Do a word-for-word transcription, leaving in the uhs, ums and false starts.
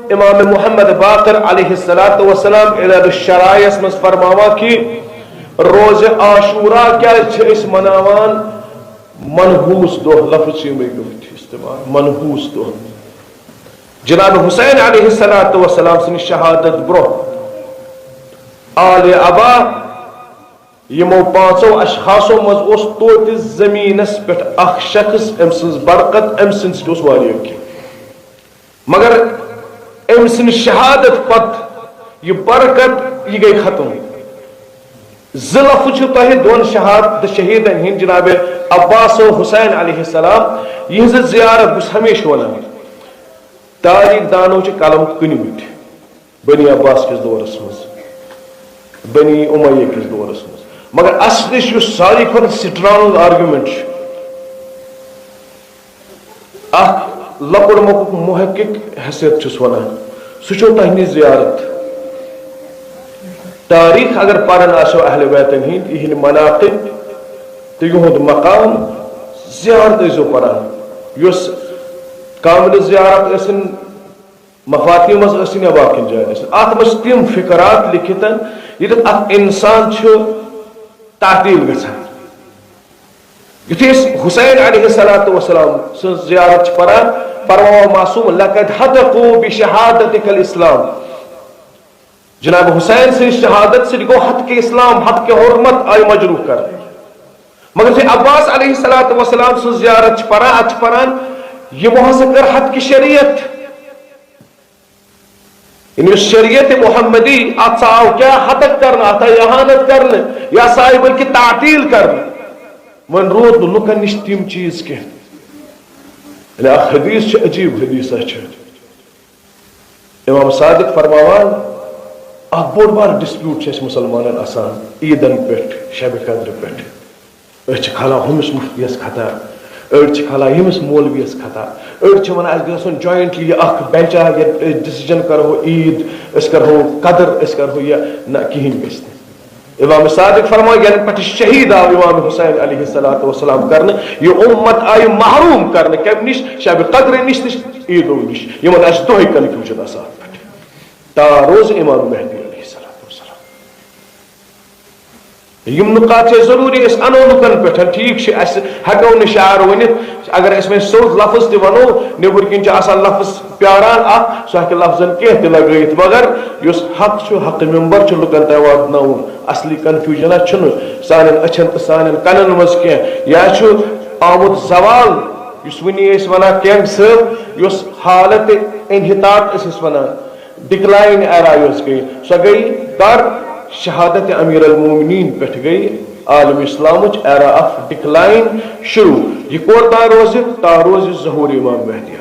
امام محمد باقر علیہ الصلوۃ والسلام علل الشرائعس منٛز فرماوان کہ روزِ عاشورہ کیازِ چھِ أسۍ مناوان؟ منحوس دۄہ، لفظ چھِ یِمے گٔمٕتۍ استعمال، منحوس دۄہ۔ جناب حسین علیہ الصلوۃ والسلام سٕنٛدِ شہادت برونٛہہ آل عبا یِمو پانٛژو اشخاصو منٛز اوس توتہِ زٔمیٖنس پٮ۪ٹھ اکھ شخص، أمۍ سٕنٛز برکت، أمۍ سٕنٛدِ سۭتۍ اوس واریاہ کینٛہہ۔ مگر أمۍ سٕنٛدِ شہادت پتہٕ یہِ برکت، یہِ گٔے ختم۔ زٕ لفظ چھِ تۄہہِ دۄن شہاد-، شہیدن ہٕنٛدۍ، جناب عباس و حسین علیہ السلام، یِہٕنٛز زیارت بہٕ چھُس ہمیشہِ ونان۔ تاریخ دانو چھِ قلم کٕنمٕتۍ۔ بنی عباس کِس دورس منٛز، بنی امیہ کِس دورس منٛز۔ مگر اصلِچ یُس ساروی کھۄتہٕ strong argument چھُ، اکھ لۄکُٹ مۄکُٹ محقق حیثیت چھُس ونان، سُہ چھُو تۄہہِ نِش زیارت۔ تاریخ اگر پران آسیو اہل بیتن ہٕنٛدۍ، یِہِنٛدۍ مناقب تہٕ یِہُنٛد مقام، زیارت ٲسۍزیو پران۔ یۄس کاملِ زیارت ٲسِن، مفاتیح منٛز ٲسِن یا باقین جاین ٲسِن، اتھ منٛز چھِ تِم فقرات لیکھِتھ، ییٚتٮ۪تھ اکھ انسان چھُ تعطیل گژھان۔ یُتھُے أسۍ حسین علیہ الصلوۃ والسلام سٕنٛز زیارت چھِ پران، فرماوان معصوم، "لقد حدقوا بشہادتک الاسلام"۔ جناب حسین سٕنٛز شہادت سۭتۍ گوٚو حدکہِ اسلام، حدکہِ حرمت آیہِ مجروح کرنہٕ۔ مگر یُتھُے عباس علیہ الصلوۃ والسلام سٕنٛز زیارت چھِ پران، اتھ چھِ پران، یِمو ہسا کٔر حدکہِ شریعت۔ یعنی یُس شریعت محمدی، اتھ سا آو کیٛاہ ہتک کرنہٕ، اتھ آیہِ اہانت کرنہٕ، یہِ ہسا آیہِ بلکہِ تعطیل کرنہٕ۔ وۄنۍ روٗد نہٕ لُکن نِش تِم چیٖز کینٛہہ۔ یعنی اکھ حدیث چھُ، عجیٖب حدیثہ چھُ۔ امام صادق فرماوان، اکھ بوٚڑ بار dispute چھُ اَسہِ مُسلمانن آسان عیٖدن پٮ۪ٹھ، شبِ قدرِ پٮ۪ٹھ۔ أسۍ چھِ کھالان ہُمِس مُفتیَس خطا، أڑۍ چھِ کھالان ییٚمِس مولویَس خطا، أڑۍ چھِ وَنان اَسہِ گژھِ آسُن jointly یہِ اَکھ bench اَکھ، ییٚتہِ أسۍ decision کَرہو عیٖد، أسۍ کَرہو قدٕر، أسۍ کَرہو یہِ، نہ، کِہیٖنۍ گژھِ نہٕ۔ امام صادق فرماوان، یَنہٕ پٮ۪ٹھٕ شہیٖد آو امام حسین علیہ الصلوۃ والسلام کرنہٕ، یہِ اُمت آیہِ محروم کرنہٕ کَمہِ نِش؟ شبِ قدرِ نِش تہٕ عیٖدو نِش، یِمن آسہِ دۄہے confusion آسان اَتھ پٮ۪ٹھ۔ تا روزِ امام مہدی علیہ الصلوۃ والسلام۔ یِم نُقاط چھِ ضروٗری أسۍ اَنو لُکن پٮ۪ٹھ۔ ٹھیٖک چھُ، اَسہِ ہٮ۪کو نہٕ شعر ؤنِتھ، اگر أسۍ وۄنۍ سیوٚد لفظ تہِ وَنو، نیٚبٕرۍ کِنۍ چھُ آسان لفظ پیاران اکھ، سُہ ہٮ۪کہِ لفظن کینٛہہ تہِ لگٲیِتھ، مگر یُس حق چھُ، حق ممبر چھُ لُکن تام واتناوُن، اصلی confusion چھُنہٕ سانٮ۪ن أچھن تہٕ سانٮ۪ن کنن منٛز کینٛہہ۔ یا چھُ آمُت زوال، یُس وٕنی ٲسۍ وَنان کینٛگ صٲب، یۄس حالت انحطاط أسۍ ٲسۍ وَنان، decline era یۄس گٔے، سۄ گٔے کر؟ شہادت امیر المومنین پٮ۪ٹھ گٔے عالم اسلامٕچ era of decline شروع۔ یہِ کوٚر تام روزِ؟ تام روزِ ظہور امام مہدی۔